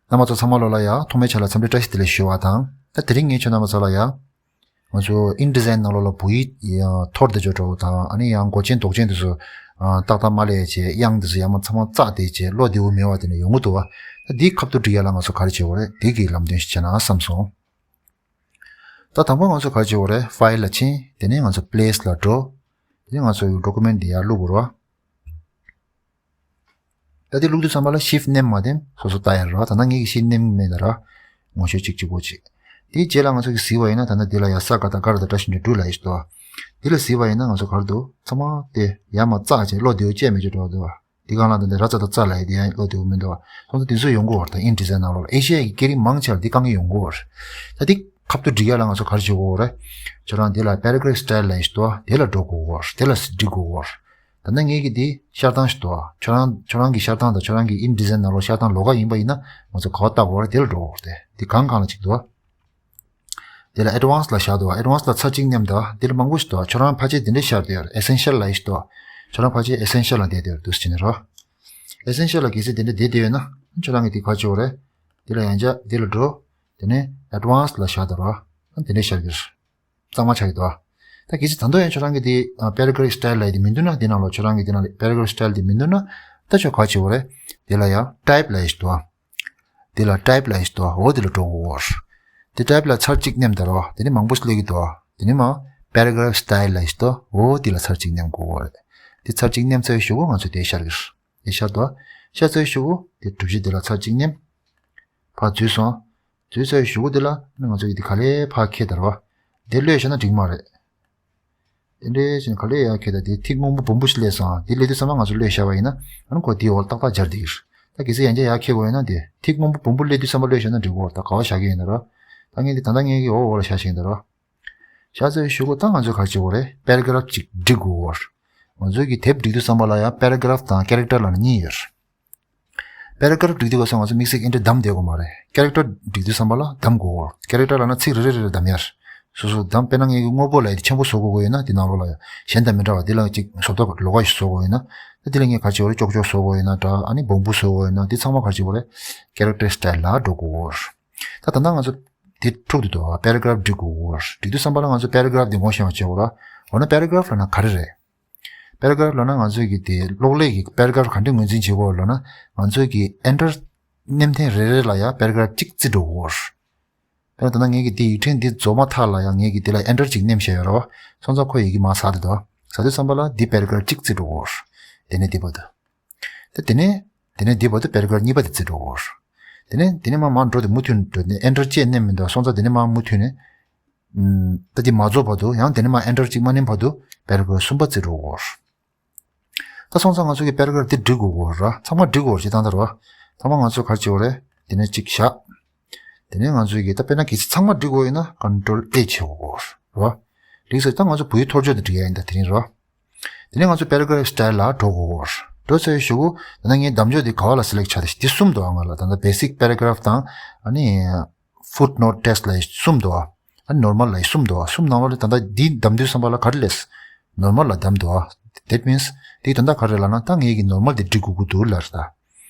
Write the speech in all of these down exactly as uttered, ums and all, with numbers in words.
རྣམ་པ་ཚོ་ཚང་མ་ལོ་ལ་ཡ་ཐོག་མའི་ཆ་ལ་འཚམས་འདྲི་བཀྲ་ཤིས་བདེ་ལེགས་ཞུ་བ་དང་། ད་དེ་རིང་ངས་ཁྱོད་རྣམ་པ་ཚོ་ལ་ཡ། ང་ཚོ་InDesign་ནང་ལོགས་ལ་བོད་ཡིག་ཡང་ཐོར་དེ་ཚོ་འགྲོ་བ་དང་ཨ་ནི་ཡང་མགོ་ཅན་འདོགས་ཅན་དེ་ཚོ་ཏག་ཏག་མ་ལས་བྱས་དབྱངས་དེ་ཚོ་ཡང་མ་ཚང་མ་བཙགས་དེ་བྱས་བློ་བདེ་བོ་མེད་པ་དེ་ནས་ཡོང་གི་འདུག་བ། ད་འདི་ཁ་ཐུག་སྒྲིག་ཡ་ལ་ང་ཚོ་ག་རེ་བྱེད་དགོས་རེད། འདི་གི་ལམ་སྟོན་ཞིག་བྱས་ན་བསམ་སོང་། ད་དང་པོ་ང་ཚོ་ག་རེ་བྱེད་དགོས་རེད། File་ལ་ཕྱིན། དེ་ནས་ང་ཚོ་Place་ལ་འགྲོ། དེ་ནས་ང་ཚོ་document་འདི་ཡར་བླུག་དགོས་རེད་བ། ད་དེ་བླུག་དུས་ཙམ་པ་ལ་Shift་མནན་མ་བསྡད་སོ་སོ་ལྟ་ཡ་རེད་བ། ད་ལྟ་ངེད་ཀྱིས་Shift་མནན་མེད་ད་ར། ངོ་ཤེས་གཅིག་གཅིག་པོ་གཅིག་དེའི་རྗེས་ལ་ང་ཚོ་གིས་གཟིགས་པ་ཡིན་ན་ད་ལྟ་འདི་ལ་ཡ་ས་ག་ད་ག་ར་ད་བཀྲ་ཤིས་འགྲོ་འགྲུལ་ལ་ཡིན་ཞིག་འདུག་བ། འདི་ལ་གཟིགས་པ་ཡིན་ན་ང་ཚོ་ག་རེ་འདུག་ཚང་མ་དེ་ཡར་མར་བཙགས་བྱས་བློ་བདེ་བོ་བྱས་མེད་ཅེས་འགྲོ་བ་འདུག་བ། འདི་གང་ལ་ད་འདི་ར་ཙ་ད་ཙ་ལ་ཡི་དེ་ཡང་བློ་བདེ་བོ་མི་འདུག་བ། སོང་ཙང་དེ་ཚོ་ཡོང་གི་བར་ད་InDesign་ནང་ལོགས་ལ་ཨེ་ཤ་ཡའི་སྐད་རིགས་མང་ཆེ་བ་འདི་དཀའ་ངལ་ཡོང་གི་བར། ད་འདི་ཁ་ཐུག་སྒྲིག་ཡ་ལ་ང་ཚོ་ག་རེ་བྱེད་དགོས་རེད། ཁྱོད་རང་འདི་ལ་Paragraph Style་ལ་ཡིན་ཞིག་འདུག་བ། དེ་ལ་འགྲོ་དགོས་བར། དེ་ལ་སྒྲིག་དགོས་བར། ད་ནི་ངེད་ཀྱི་འདི་ཤར་སྟངས་ཤིག་འདུག་ཨ། ཁྱོད་རང་ཁྱོད་རང་གི་ཤར་སྟངས་དང་ཁྱོད་རང་གི་InDesign་ནང་ལོགས་ཤར་སྟངས་ལོགས་ཀ་ཡིན་པ་ཡིན་ན་ང་ཚོ་ག་པར་བལྟ་དགོས་རེད། དེ་ལ་འགྲོ་དགོས་རེད། དེ་གང་གང་ལ་གཅིག་འདུག་ཨ། དེ་ལ་Advanced་ལ་བཞག་འདུག་ཨ། Advanced་ལ་ཚར་གཅིག་མནན་དང་དེ་ལ་མང་པོ་ཞིག་འདུག་ཨ། ཁྱོད་རང་ཕལ་ཆེར་དེ་འདྲས་ཤར་བསྡད་ཡོད་རེད། Essential་ལ་ཡིན་ཞིག་འདུག་ཨ། ཁྱོད་རང་ཕལ་ཆེར་Essential་ལ་བསྡད་བསྡད་ཡོད་རེད་འདུག་ཟེར་ནས་རོ། Essential་ལ་གལ་སྲིད་དེ་འདྲས་བསྡད་བསྡད་ཡོད་ན་ཁྱོད་རང་གི་དེ་ག་བྱེད་དགོས་རེད། དེ་ལ་ཡང་བསྐྱར་དེ་ལ་འགྲོ། དེ་ནས་Advanced་ལ་བཞག་འདུག་རོ། དེ་འདྲས་ཤར་གྱི་རེད། གཙང་མ་ཆགས་ཀྱི་འདུག་ཨ། ད་གལ་སྲིད་ད་དུང་ཡང་ཁྱོད་རང་གི་དེ་ཨ་Paragraph Style་ལབ་ཡ་དེ་མི་འདུག་ན། དེ་ནང་ལོགས་ཁྱོད་རང་གི་དེ་ནང་ལ་Paragraph Style་དེ་མི་འདུག་ན། ད་ཁྱོད་ག་བྱེད་དགོས་རེད། དེ་ལ་ཡ་Type་ལབ་ཡ་ཞིག་འདུག་ཨ། དེ་ལ་Type་ལབ་ཡ་ཞིག་འདུག་ཨ། འོ་དེ་ལ་འགྲོ་དགོས་རེད། དེ་Type་ལ་ཚར་གཅིག་མནན་དང་རོ། དེ་ནས་མང་པོ་ཞིག་སླེབས་ཀྱི་འདུག་ཨ། དེ་ནས་མར་Paragraph Style་ལབ་ཡ་ཞིག་འདུག་ཨ། འོ་དེ་ལ་ཚར་གཅིག་མནན་དགོས་རེད། དེ་ཚར་གཅིག་མནན་ཚར་བའི་གཞུག་གུ་ང་ཚོ་དེ་ཤར་གྱི་རེད། དེ་ཤར་འདུག་ཨ། ཤར་ཚར་བའི་གཞུག་གུ་དེ་གྲུ་བཞི་དེ་ལ་ཚར་གཅིག་མནན། ཕར་འཛུལ་སོང་། འཛུལ་ཚར་བའི་གཞུག་གུ་དེ་ལ་ང་ཚོ་གི་དེ་ག་ལེར་ཕར་འཁྱེར་དང་རོ། དེ་གློད་བཞག་ན་འགྲིག་མ་རེད། དེ་འདྲས་བྱས་ནས་ག་ལེར་ཡར་འཁྱེར་དང་དེ་ཐིག་སྔོན་པོ་སྦོམ་པོ་ཞིག་སླེབས་སོང་། དེ་སླེབས་དུས་ཙམ་པ་ང་ཚོ་གློད་བཞག་པ་ཡིན་ན་ཨ་ནི་ཁོ་དེའི་འོག་ལ་ཏག་ཏག་སྦྱར་བསྡད་ཀྱི་རེད། ད་གལ་སྲིད་ཡང་བསྐྱར་ཡར་འཁྱེར་དགོས་ཡོད་ན་དེ་ཐིག་སྔོན་པོ་སྦོམ་པོ་སླེབས་དུས་ཙམ་པ་གློད་བཞག་ན་འགྲིག་གི་རེད། ད་ག་པར་བཞག་གི་ཡིན་ན་རོ། ད་ངས་འདི་ད་ལྟ་ངས་ཀྱི་འོག་འོག་ལ་བཞག་བཞག་ཡིན་ད་རོ། བཞག་ཚར་བའི་གཞུག་གུ་ད་ང་ཚོས་ག་རེ་བྱེད་དགོས་རེད། Paragraph་ཅིག་སྒྲིག་དགོས་རེད། ང་ཚོས་ཀྱི་དེབ་སྒྲིག་དུས་ཙམ་པ་ལ་ཡང་Paragraph་དང་Character་ལབ་ན་གཉིས་ཡོད་རེད། Paragraph་སྒྲིག་དུས་སྐབས་སུ་ང་ཚོ་དམིགས་བསལ་འདི་འདྲས་བདམས་བསྡད་དགོས་མ་རེད། Character་སྒྲིག་དུས་ཙམ་པ་ལ་བདམས་དགོས་རེད། Character་ལབ་ན་ཚིག་རེ་རེ་རེ་རེ་བདམས་ཡ་རེད། སོ་སོ་བདམས། དཔེར་ན་ངས་ཀྱི་དངོས་པོ་ལབ་ཡ་དེ་ཆེན་པོ་བཟོ་དགོས་ཀྱི་ཡོད་ན་དེ་ནང་ལོགས་ལ་ཡ་གཞན་དང་མི་འདྲ་བ་འདི་ལ་ཅིག་བཟོ་ལྟ་ལོགས་ཀ་ཞིག་བཟོ་དགོས་ཡོད་ན། ད་འདི་ལ་ངས་ག་རེ་བྱེད་དགོས་རེད། ཀྱོག་ཀྱོག་བཟོ་དགོས་ཡོད་ན་འདྲ། ཨ་ནི་སྦོམ་པོ་བཟོ་དགོས་ཡོད་ན་འདི་ཚང་མ་ག་རེ་བྱེད་དགོས་རེད། Character Style་ལ་འགྲོ་དགོས་རེད། ད་ད་ལྟ་ང་ཚོ་དེ་འཁྲུག་འདུག་དོ། Paragraph་སྒྲིག་དགོས་རེད། སྒྲིག་དུས་ཙམ་པ་ལ་ང་ཚོ་Paragraph་འདི་ངོ་ཤེས་པ་བྱེད་དགོས་རེད། འོ་ན་Paragraph་ལབ་ན་ག་རེ་རེད། Paragraph་ལབ་ན་ང་ཚོས་ཀྱི་དེ་གློག་ཀླད་ཀྱི་Paragraph་ག་འདྲས་ངོས་འཛིན་བྱེད་དགོས་ལབ་ན་ང་ཚོས་ཀྱི་Enter་མནན་ཐེངས་རེ་རེ་ལ་ཡང་Paragraph་གཅིག་བརྩི་འགྲོ་དགོས་རེད། དཔེར་ན་ད་ལྟ་ངས་ཀྱི་དེ་ཡིག་ཕྲེང་འདི་རྫོགས་མ་ཐག་ལ་ཡང་ངས་ཀྱི་དེ་ལ་Enter་གཅིག་མནན་བཞག་ཡོད་རེད་བ། སོང་ཙང་ཁོ་ཡི་གེ་མར་ཟག་བསྡད་འདུག་ཟག་དུས་ཙམ་པ་ལ་འདི་Paragraph་གཅིག་བརྩི་འགྲོ་དགོས་རེད། དེ་ནས་འདི་བར་དུ། ད་དེ་ནས་དེ་ནས་འདི་བར་དུ་Paragraph་གཉིས་པ་དེ་བརྩི་འགྲོ་དགོས་རེད། དེ་ནས་དེ་ནས་མར་མར་འགྲོ་དེ་མུ་མཐུད་འགྲོ་དེ་Enter་གཅིག་མནན་མི་འདུག་སོང་ཙང་དེ་ནས་མར་མུ་མཐུད་ནས། ཨམ། ད་དེ་མ་རྫོགས་བར་དུ་ཡང་དེ་ནས་མར་Enter་གཅིག་མ་མནན་བར་དུ་Paragraph་གསུམ་པ་བརྩི་འགྲོ་དགོས་རེད། ད་སོང་ཙང་ང་ཚོ་གི་Paragraph་དེ་སྒྲིག་དགོས་རེད། ཚང་མ་སྒྲིག་དགོས་རེད། སྤྱིར་བཏང་ད་རེད་བ། ཚང་མ་ང་ཚོས་ག་རེ་བྱེད་དགོས་རེད། དེ་ནས་གཅིག་བཞག་དེ་ནས་ང་ཚོས་ཀྱི་ད་དཔེར་ན་གལ་སྲིད་ཚང་མ་སྒྲིག་དགོས་ཡོད་ན་Control A་བྱེད་དགོས་རེད་བ། འགྲིག་སོང་། ད་ང་ཚོ་བོད་ཡིག་ཐོར་ཅོག་དེ་སྒྲིག་ཡ་ཡིན་ད་དེ་རིང་རེད་བ། དེ་ནས་ང་ཚོ་Paragraph Style་ལ་འགྲོ་དགོས་རེད། འགྲོ་ཚར་བའི་གཞུག་གུ་ད་ལྟ་ངའི་གདམ་ཕྱོགས་དེ་ག་བ་ལ་Select་བྱ་དེ་འདི་གསུམ་འདུག་ཨ། ང་ལ་ད་ལྟ་Basic Paragraph་དང་ཨ་ནི་Footnote Text་ལབ་ཡ་གསུམ་འདུག་ཨ། ཨ་ནི་Normal་ལབ་ཡ་གསུམ་འདུག་ཨ། གསུམ་ནང་ལོགས་ལ་ད་ལྟ་འདི་གདམ་དུས་ཙམ་པ་ལ་ག་རེ་སླེབས། Normal་ལ་གདམ་འདུག་ཨ། That means་འདི་ད་ལྟ་ག་རེ་ལབ་ན་ད་ངའི་གི་Normal་དེ་སྒྲིག་དགོས་ཀྱི་འདུག་ལབ་རེད་ད།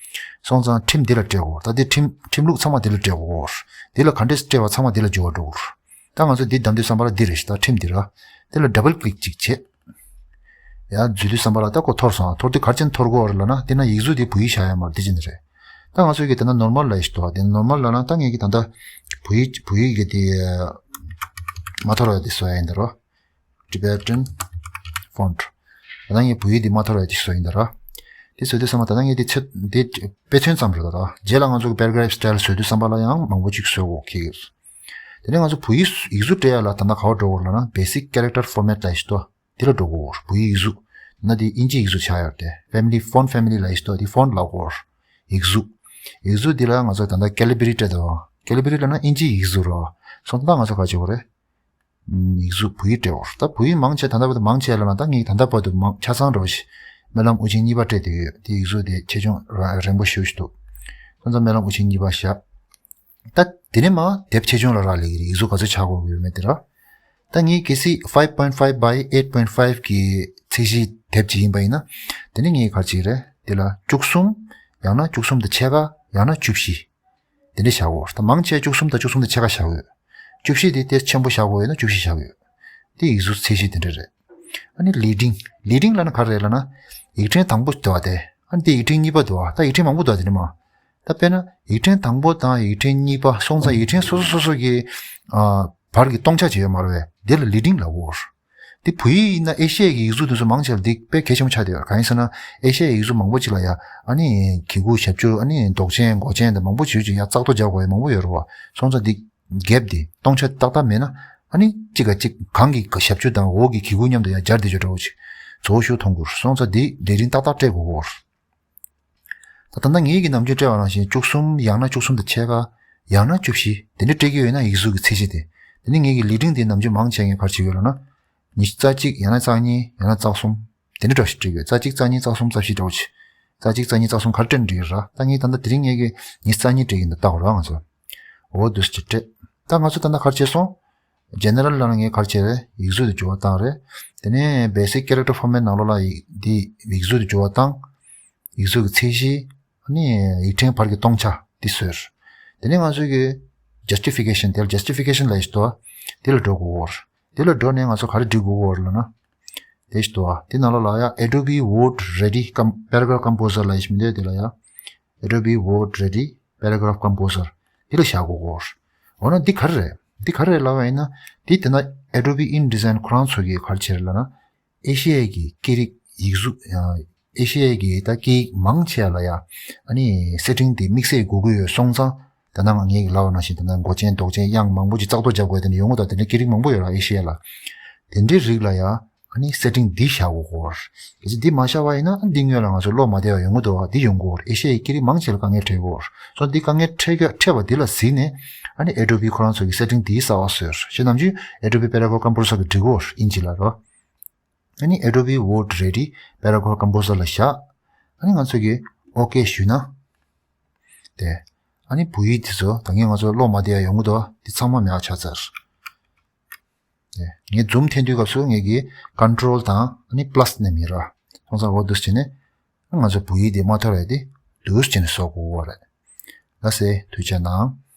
སོང་ཙང་ཁྲིམས་འདི་ལ་སྤྲད་དགོས། ད་འདི་ཁྲིམས་ཁྲིམས་ལུགས་ཚང་མ་འདི་ལ་སྤྲད་དགོས། འདི་ལ་ག་འདྲས་སྤྲད་པ་ཚང་མ་འདི་ལ་འགྱུར་བ་འགྲོ་གི་རེད། ད་ང་ཚོ་འདི་གདམ་དུས་ཙམ་པ་ལ་འདི་རེད་ཤག་ད་ཁྲིམས་འདི་ར། འདི་ལ་Double Click་ཅིག་བྱེད། ཡ་འཛུལ་དུས་ཙམ་པ་ལ་ད་ཁོ་འཐོར་སོང་། འཐོར་དུས་ག་རེ་བྱས་ནས་འཐོར་དགོས་རེད་ལབ་ན་འདི་ན་ཡིག་གཟུགས་འདི་བོད་ཡིག་བཞག་ཡ་མ་རེད། འདི་བྱས་ནས་རེད། ད་ང་ཚོ་གི་དེ་ན་Normal་ལབ་ཡ་ཞིག་འདུག་བ། དེ་ན་Normal་ལབ་ན་ད་ངས་ཀྱི་ད་ལྟ་བོད་ཡིག་བོད་ཡིག་གི་དེ་མ་འཐོར་བ་དེ་བཟོ་ཡ་ཡིན་ད་རོ། Tibetan font། ད་ལྟ་ངས་བོད་ཡིག་འདི་མ་འཐོར་བ་ཅིག་བཟོ་ཡིན་ད་ར། འདི་བཟོ་དུས་ཙམ་པ་ད་ལྟ་ངས་འདི་ཚོད་འདི་དཔེ་མཚོན་ཙམ་རེད་ད་ར། རྗེས་ལ་ང་ཚོ་གི་Paragraph Style་བཟོ་དུས་ཙམ་པ་ལ་ཡང་མང་པོ་ཅིག་བཟོ་དགོས་ཀྱི་རེད། དེ་ནས་ང་ཚོ་བོད་ཡིག་ཡིག་གཟུགས་སྤྲད་ཡ་ལ་ད་ལྟ་ག་བ་འགྲོ་དགོས་ལབ་ན་Basic Character Format་ལབ་ཡ་ཞིག་འདུག་འདི་ལ་འགྲོ་དགོས། བོད་ཡིག་ཡིག་གཟུགས། ད་ལྟ་འདི་དབྱིན་ཇི་ཡིག་གཟུགས་ཆགས་ཡོད་རེད་དེ། Family Font Family་ལབ་ཡ་ཞིག་འདུག་འདི་Font་ལབ་དགོས། ཡིག་གཟུགས། ཡིག་གཟུགས་འདི་ལ་ང་ཚོ་ད་ལྟ་Calibri་སྤྲད་འདུག Calibri་ལབ་ན་དབྱིན་ཇི་ཡིག་གཟུགས་རེད། སོང་ཙང་ད་ང་ཚོ་ག་བྱེད་དགོས་རེད། ཡིག་གཟུགས་བོད་ཡིག་སྤྲད་འོར། ད་བོད་ཡིག་མང་ཆེ་ད་ལྟ་བར་དུ་མང་ཆེ་ལ་ན་ད་ངས་ད་ལྟ་བར་དུ་མང་ཆ་ཚང་འགྲོ་ཞིག་སྨོན་ལམ་དབུ་ཅན་གཉིས་པ་སྤྲད་དེ་ཡོད། དེ་ཡིག་གཟུགས་དེ་ཆེ་ཆུང་ར་རན་པོ་ཞེ་པོ་ཞིག་འདུག་སོང་ཙང་སྨོན་ལམ་དབུ་ཅན་གཉིས་པ་བཞག་ད་དེ་ནས་མ་དེབ་ཆེ་ཆུང་ལ་རག་ལས་ཀྱི་རེད། ཡིག་གཟུགས་ག་ཚོད་ཆགས་དགོས་ཀྱི་ཡོད་མེད་དེ་ར། ད་ངས་གལ་སྲིད་five point five by eight point five་གི་ཚད་གཞིའི་དེབ་ཅིག་ཡིན་པ་ཡིན་ན། དེ་ནས་ངས་ག་རེ་བྱེད་ཀྱི་རེད། དེ་ལ་བཅུ་གསུམ། ཡང་ན་བཅུ་གསུམ་དང་ཕྱེད་ཀ་ཡང་ན་བཅུ་བཞི། དེ་འདྲ་བཞག་དགོས། ད་མང་ཆེ་བཅུ་གསུམ་དང་བཅུ་གསུམ་དང་ཕྱེད་ཀ་བཞག་ཡོད། བཅུ་བཞི་དེ་དེ་ཆེན་པོ་བཞག་དགོས་ཡོད་ན་བཅུ་བཞི་བཞག་ཡོད། དེ་ཡིག་གཟུགས་ཚད་གཞི་དེ་འདྲ་རེད། ཨ་ནི་ལི་ཌིང་། ལི་ཌིང་ལབ་ན་ག་རེ་རེད་ལབ་ན། ཡིག་ཕྲེང་དང་པོ་འདུག་བ་དེ། ཨ་ནི་དེ་ཡིག་ཕྲེང་གཉིས་པ་འདུག་བ། ད་ཡིག་ཕྲེང་མང་པོ་འདུག་བ་དེ་ནི་མ། ད་དཔེར་ན་ཡིག་ཕྲེང་དང་པོ་དང་ཡིག་ཕྲེང་གཉིས་པ་སོང་ཙང་ཡིག་ཕྲེང་སོ་སོ་སོ་སོ་གི་ཨ་བར་གྱི་སྟོང་ཆ་ཅིག་ཡོད་མ་རེད་པས། དེ་ལ་ལི་ཌིང་ལབ་དགོས། དེ་བོད་ཡིག་ཡིན་ན་ཨེ་ཤི་ཡའི་ཡིག་གཟུགས་དེ་ཚོ་མང་ཆེ་བ་འདི་དཔེ་གལ་ཆེན་པོ་ཆགས་བསྡད་ཡོད། གང་ཡིན་ཟེར་ན་ཨེ་ཤི་ཡའི་ཡིག་གཟུགས་མང་པོ་ཅིག་ལ་ཡ་ཨ་ནི་གི་གུ་ཞབས་ཀྱུ་ཨ་ནི་འདོགས་ཅན་མགོ་ཅན་དང་མང་པོ་ཅིག་ཡོད་ཅིག་ཡ་བཙག་འཐུ་རྒྱག་དགོས་ཡ་མང་པོ་ཡོད་རེད་བ། སོང་ཙང་འདི་གེབ་དེ་སྟོང་ཆ་ཏག་ཏག་མེད་ན་ཨ་ནི་གཅིག་ག་གཅིག་གང་གི་ཞབས་ཀྱུ་དང་འོག་གི་གི་གུ་མཉམ་དུ་ཡ་སྦྱར་བསྡད་ཆོག་འདྲ་བོ་ཅིག་བཟོ་ཤུགས་མཐོང་དགོས། སོང་ཙང་འདི་ལི་ཌིང་ཏག་ཏག་སྤྲད་དགོས་གོ། ད་ད་ལྟ་ངེད་ཀྱིས་ནམ་རྒྱུན་སྤྲད་པ་ནང་བཞིན་བཅུ་གསུམ་ཡང་ན་བཅུ་གསུམ་དང་ཕྱེད་ཀ་ཡང་ན་བཅུ་བཞི་དེ་འདྲ་སྤྲད་ཀྱི་ཡོད་ན་ཡིག་གཟུགས་ཀྱི་ཚད་གཞི་དེ། དེ་ནི་ངེད་ཀྱི་ལི་ཌིང་དེ་ནམ་རྒྱུན་མང་ཆེ་ངས་ག་རེ་བྱེད་ཀྱི་ཡོད་ལབ་ན། ཉི་ཤུ་རྩ་གཅིག་ཡང་ན་རྩ་གཉིས་ཡང་ན་རྩ་གསུམ་དེ་འདྲ་འདྲ་ཞིག་སྤྲད་ཀྱི་ཡོད། རྩ་གཅིག་རྩ་གཉིས་རྩ་གསུམ་རྩ་བཞི་འདྲ་བོ་ཅིག་རྩ་གཅིག་རྩ་གཉིས་རྩ་གསུམ་ག་རེ་སྤྲད་ན་འགྲིག་གི་རེད། ད་ངས་ད་ལྟ་དེ་རིང་ངེད་ཀྱིས་ཉི་ཤུ་རྩ་གཉིས་སྤྲད་ཀྱི་འདུག་ལྟ་དགོས་རེད་ང་ཚོ། འོ་འདུག་སེ་སྤྲད། ད་ང་ཚོ་ད་ལྟ་ག་རེ་བྱས་སོང་། ཇེ་ནེ་རལ་ལབ་ན་ངས་ག་རེ་བྱས་རེད། ཡིག་གཟུགས་དེ་འགྱུར་བ་བཏང་རེད། དེ་ནས་བེ་སིག་ཀེ་རེག་ཊར་ཕོར་མེཊ་ནང་ལོགས་ལ་ཡིག་འདི་ཡིག་གཟུགས་དེ་འགྱུར་བ་བཏང་། ཡིག་གཟུགས་ཀྱི་ཚད་གཞི། ཨ་ནི་ཡིག་ཕྲེང་བར་གྱི་སྟོང་ཆ་འདི་བཟོས། དེ་ནས་ང་ཚོ་གི་ཇ་སི་ཊི་ཕི་ཀེ་ཤན་དེ་ལ་ཇ་སི་ཊི་ཕི་ཀེ་ཤན་ལབ་ཡས་ཞིག་འདུག་དེ་ལ་འགྲོ་དགོས། དེ་ལ་འགྲོ་ནས་ང་ཚོ་ག་རེ་འབྲི་དགོས་ལབ་ན། དེ་ཞིག་འདུག་དེ་ནང་ལོགས་ལ་ཡ་Adobe Word Ready Com- Paragraph Composer ལབ་ཡས་ཞིག་མི་འདུག་དེ་ལ་ཡ། Adobe Word Ready Paragraph Composer དེ་ལ་བཞག་དགོས། འོ་ན་འདི་ག་རེ་རེད། འདི་ག་རེ་རེད་ལབ་པ་ཡིན་ན། འདི་དེ་ན་Adobe InDesign ཁོ་རང་ཚོ་གིས་ག་རེ་བྱས་རེད་ལབ་ན། ཨེ་ཤི་ཡའི་གི་སྐད་རིགས་ཡིག་གཟུགས། ཨེ་ཤི་ཡའི་གི་ད་སྐད་ཡིག་མང་ཆེ་བ་ལ་ཡ་ཨ་ནི་སེ་ཊིང་དེ་དམིགས་བསལ་དགོས་ཀྱི་ཡོད་སོང་ཙང་། ད་ནང་ངས་ལབ་པ་ནང་བཞིན་ད་ནང་མགོ་ཅན་འདོགས་ཅན་དབྱངས་མང་པོ་ཅིག་བཙག་འཐུ་རྒྱག་དགོས་དེ་འདྲ་ཡོང་གི་འདུག་དེ་འདྲའི་སྐད་རིགས་མང་པོ་ཡོད་ར་ཨེ་ཤི་ཡ་ལ། དེ་འདྲའི་རིགས་ལ་ཡ་ཨ་ནི་སེ་ཊིང་འདི་བཞག་དགོས་གོ། གལ་སྲིད་འདི་མ་བཞག་པ་ཡིན་ན་འདི་སྔོན་ལ་ང་ཚོ་བློ་མ་བདེ་བ་ཡོང་གི་འདུག་ཨེ་ཤི་ཡའི་སྐད་རིགས་མང་ཆེ་ལ་དཀའ་ངལ་འཕྲད་ཀྱི་ཡོད་རེད། སོ་འདི་དཀའ་ངལ་འཕྲད་ཀྱི་འཕྲད་པ་འདི་ལ་གཟིགས་ནས་ཨ་ནི་Adobe ཁོ་རང་ཚོ་གི་སེ་ཊིང་འདི་གསར་པ་བཟོས། ཞེ་ནམ་རྒྱུན་Adobe Paragraph Composer གི་འབྲི་གོ་ཨིན་ཇི་ལ་རོ། ཨ་ནི་Adobe Word Ready Paragraph Composer ལ་བཞག་ཨ་ནི་ང་ཚོ་གི་ཨོ་ཀེ་ཞུས་ན། དེ། ཨ་ནི་བོད་ཡིག་དེ་ཚོ་ད་ངས་ང་ཚོ་བློ་མ་བདེ་བ་ཡོང་གི་འདུག་དེ་ཚང་མ་མེད་པ་ཆགས་ཚར། དེ། ངས་zoom འཐེན་དུས་སྐབས་སུ་ངས་ཀྱི་Control དང་ཨ་ནི་Plus ནས་མི་ར། སོང་ཙང་འོ་འདུག་སེ་བྱས་ནས། ང་ཚོ་བོད་ཡིག་དེ་མ་ཐོར་བ་དེ་འདུག་སེ་བྱས་ནས་བཟོ་དགོས་པ་རེད། ལགས་སེ། ཐུགས་རྗེ་གནང་།